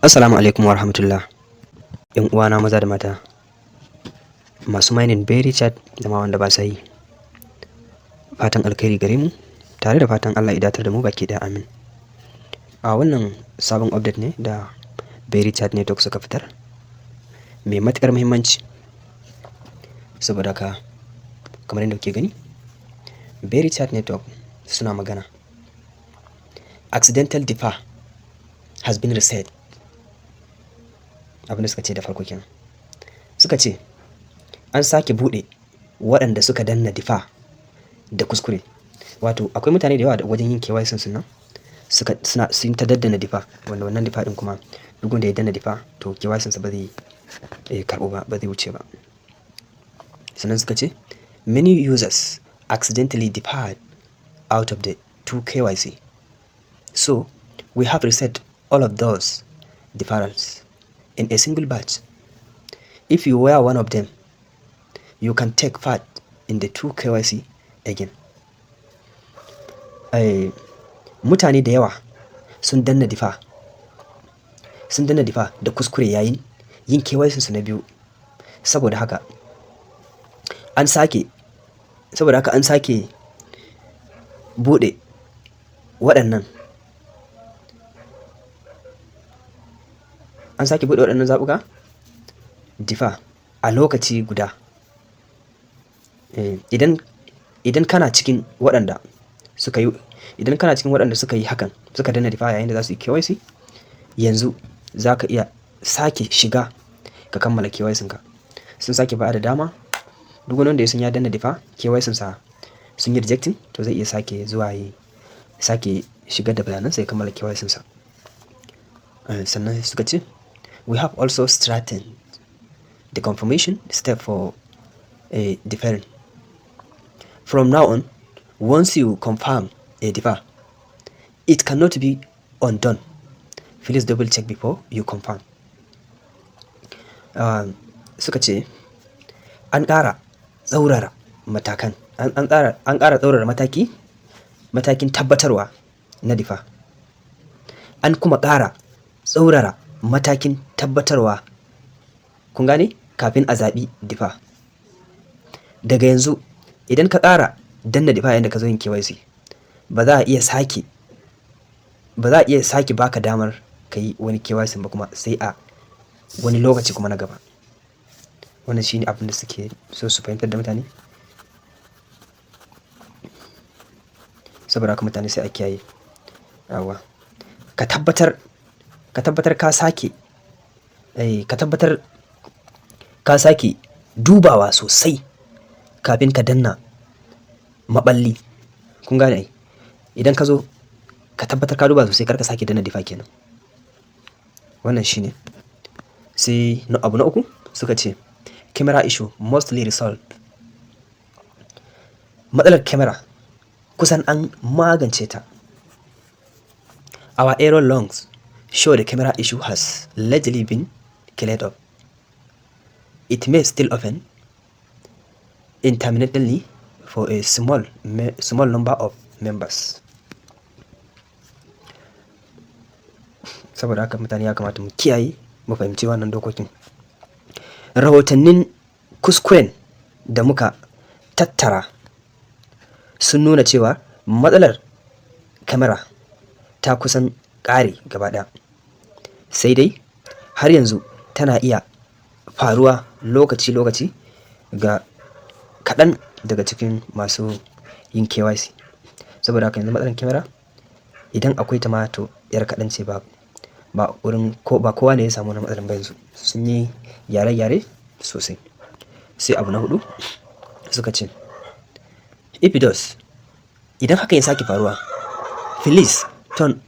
Assalamu alaikum wa rahmatullah. ‘Yan uwana maza da mata masu mining Berrychat da ma wanda ba sa yi. Fatan alkhairi gare mu tare da fatan Allah ya datar da mu baki ɗaya, amin. A wannan sabon update ne da Berrychat Network suka fitar mai matuƙar muhimmanci. Saboda haka, kamar yadda kuke gani, Berrychat Network suna magana. "Accidental defer has been reset." Abin da suka ce da farko kenan. Suka ce an sake buɗe waɗanda suka danna defer da kuskure. Wato akwai mutane da yawa da wajen yin KYC sun nan suka suna sun ta daddana defer, wanda wannan defer ɗin kuma duk wanda ya danna defer, to KYC sa ba zai karɓu ba, ba zai wuce ba. Sannan suka ce many users accidentally deferred out of the 2 KYC. So we have reset all of those deferrals in a single batch. If you were one of them, you can take part in the 2 KYC again. Mutane da yawa sun danna defer da kuskure yayin yin KYC su na biyu. Saboda haka an sake buɗe waɗannan an sake buɗe waɗannan zaɓuka defer a lokaci guda. Idan kana cikin waɗanda suka yi hakan, suka danna defer yayin da za su yi KYC, yanzu za ka iya sake shiga ka kammala KYC ka. Sun sake ba da dama, duk wani wanda ya san ya danna defer, KYC sa sun yi rejecting, to zai iya sake zuwa yi sake shigar da bayanansa ya kammala KYC sa. Sannan suka ce we have also strengthened the confirmation step for a deferring. From now on, once you confirm a defer, it cannot be undone. Please double check before you confirm. Suka ce an ƙara tsaurara matakan, an ƙara tsaurara matakin tabbatarwa na defer. An kuma ƙara tsaurara matakin tabbatarwa, kun gane, kafin a zaɓi defer. Daga yanzu, idan ka ƙara danna defer yayin da ka zo yin KYC, ba za a iya sake baka damar ka yi wani KYC ba kuma, sai a wani lokaci kuma na gaba. Wannan shine abin da suke so su fahimtar da mutane. Saboda haka mutane sai a kiyaye. Yawwa. Ka tabbatar ka sake dubawa sosai kafin ka danna maɓalli. Kun gane ai? Idan ka zo, ka tabbatar ka duba sosai, kar ka sake danna defer kenan. Wannan shine. Sai abu na uku, suka ce camera issue mostly resolved. Matsalar camera kusan an magance ta. Our error logs show the camera issue has largely been cleared up. It may still open intermittently for a small number of members. Saboda haka mutane ya kamata mu kiyaye, mu fahimci wannan dokokin. Rahotannin kuskuren da muka tattara sun nuna cewa matsalar kamera ta kusan ƙare gaba ɗaya. Sai dai har yanzu tana iya faruwa lokaci-lokaci ga kaɗan daga cikin masu yin KYC. Saboda haka yanzu matsalar kyamara, idan akwai ta ma, to 'yar kaɗan ce, ba ba wurin ko ba kowa ne ya samu wannan matsalar ba yanzu. Sun yi gyare-gyare sosai. Sai abu na huɗu, suka ce if it does, idan hakan ya sake faruwa, please turn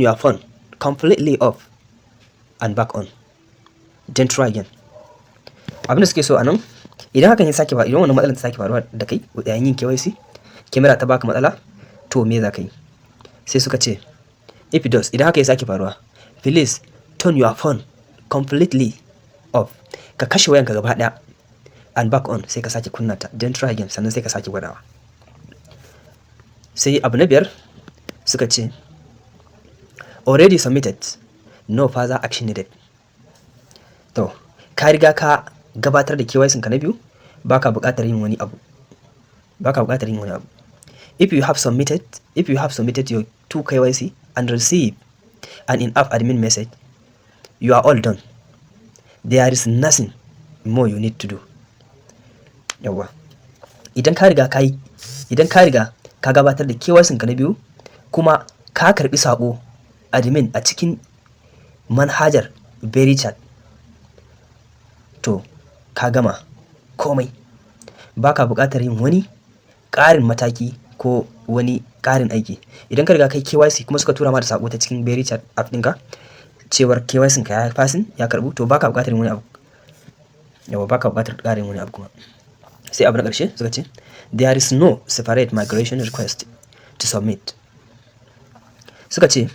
your phone completely off and back on. Then try again. Abin da suke so a nan, idan hakan ya sake ba, idan wannan matsalar ta sake faruwa da kai yayin yin KYC, kyamara ta baka matsala, to me za ka yi? Sai suka ce if it does, idan haka ya sake faruwa, please turn your phone completely off. Ka kashe wayanka gaba ɗaya, and back on, sai ka sake kunna ta, then try again, sannan sai ka sake gwadawa. Sai abu na biyar, suka ce already submitted No further action needed. To, ka riga ka gabatar da KYC ka na biyu, baka buƙatar yin wani abu. Baka buƙatar yin wani abu. If you have submitted your two KYC and received an in-app admin message, you are all done. There is nothing more you need to do. Yawwa. Idan ka riga ka gabatar da KYC ka na biyu kuma ka karɓi saƙo admin a cikin manhajar VeryChat, to ka gama komai. Baka buƙatar yin wani ƙarin mataki ko wani ƙarin aiki. Idan ka riga ka yi KYC kuma suka tura ma da saƙo ta cikin VeryChat app ɗinka cewar KYC ka ya passing, ya karɓu, to baka buƙatar yin wani abu. Yawwa, baka buƙatar ƙarin wani abu kuma. Sai abu na ƙarshe suka ce there is no separate migration request to submit. Suka ce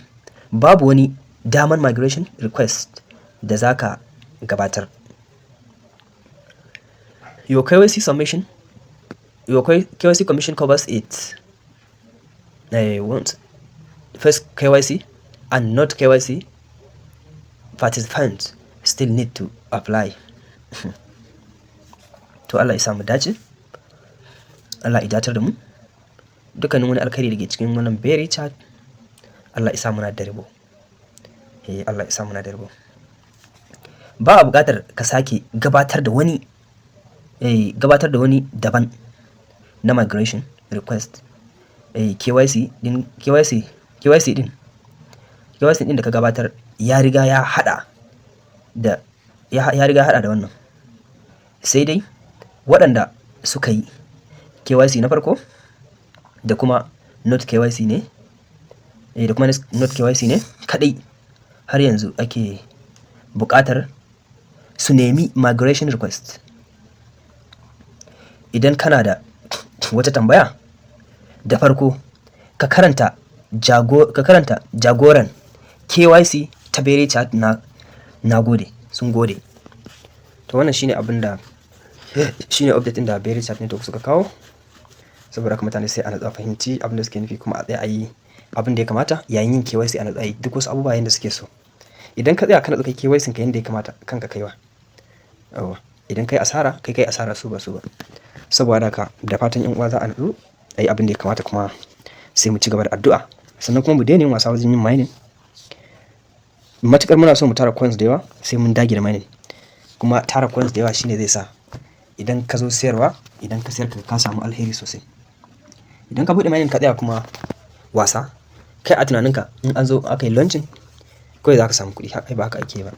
babu wani daman migration request da za ka gabatar. Your KYC submission, your KYC commission covers it. Want first KYC and not KYC participants still need to apply. To, Allah ya sa mu dace. Allah ya datar da mu. Dukkanin wani alkhairi da ke cikin wannan VeryChat, Allah ya sa muna da rabo. Eh, Allah ya sa muna da rabo. Ba a buƙatar ka sake gabatar da wani daban na migration request. Eh, KYC din KYC KYC din KYC din da ka gabatar ya riga ya haɗa da wannan. Sai dai waɗanda suka yi KYC na farko da kuma not KYC ne, da kuma not KYC ne kaɗai har yanzu ake buƙatar su nemi migration request. Idan kana da wata tambaya, da farko ka karanta jagoran KYC ta VeryChat. Na gode, sun gode. To, wannan shine abin da shine update ɗin da VeryChat Network suka kawo. Saboda haka mutane sai a natsu a fahimci abin da suke nufi, kuma a tsaya a yi abin da ya kamata yayin yin KYC, a natsu a yi duk wasu abubuwa yanda suke so. Idan ka tsaya ka natsu kai KYC ka yanda ya kamata, kanka kaiwa. Yawwa. Idan kai asara, kai kai asara, su ba su ba. Saboda haka da fatan 'yan uwa za a natsu a yi abin da ya kamata, kuma sai mu ci gaba da addu'a. Sannan kuma mu daina yin wasa wajen yin mining. Matuƙar muna so mu tara coins da yawa, sai mun dage da mining. Kuma tara coins da yawa shine zai sa idan ka zo sayarwa, idan ka sayar ka samu alheri sosai. Idan ka buɗe mining ka tsaya kuma wasa, kai a tunaninka in an zo aka yi launching kawai za ka samu kuɗi. Ai ba haka ake ba.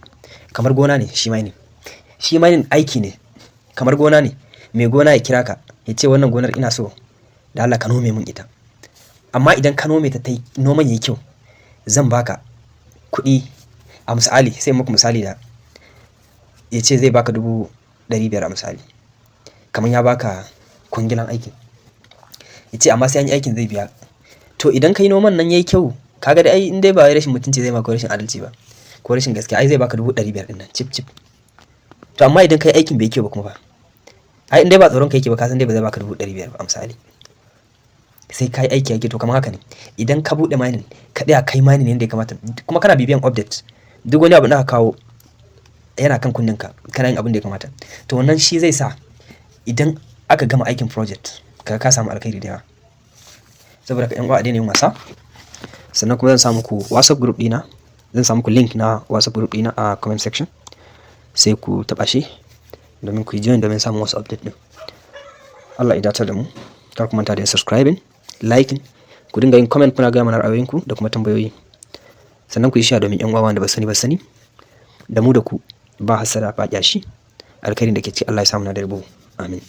Kamar gona ne shi mining. Shi mining aiki ne. Kamar gona ne. Mai gona ya kira ka ya ce wannan gonar ina so da Allah ka nome mun ita. Amma idan ka nome ta tayi noman yayi kyau, zan baka kuɗi. A misali, sai muku misali da ya ce zai baka 500,000 a misali. Kamar ya baka kwangilan aikin. Ya ce amma sai an yi aikin zai biya. To, idan ka yi noman nan yayi kyau, ka ga dai ai in dai ba wai rashin mutunci zai ma ko rashin adalci ba ko rashin gaskiya, ai zai baka 500,000 ɗin nan cif cif. To, amma idan ka yi aikin bai yi kyau ba kuma fa? Ai in dai ba tsoron ka yake ba, ka san dai ba zai baka 500,000 ba a misali. Sai ka yi aiki yake. To, kamar haka ne. Idan ka buɗe mining, ka tsaya kai mining yanda ya kamata kuma kana bibiyan update, duk wani abu da aka kawo yana kan kunnen ka, kana yin abin da ya kamata. To, wannan shi zai sa idan aka gama aikin project ka ka samu alkhairi da yawa. Saboda haka 'yan uwa, a daina yin wasa. Sannan kuma zan sa muku WhatsApp group ɗina. Zan sa muku link na WhatsApp group ɗina a comment section. Sai ku taɓa shi domin ku yi join domin samun wasu update ɗin. Allah ya datar da mu. Kar ku manta da subscribing, liking, ku dinga yin comment kuna gaya mana ra'ayoyinku da kuma tambayoyi. Sannan ku yi share domin 'yan uwa wanda ba su sani ba su sani. Da mu da ku ba hassada ba ƙyashi. Alkhairin da ke ciki Allah ya sa muna da rabo. Amin.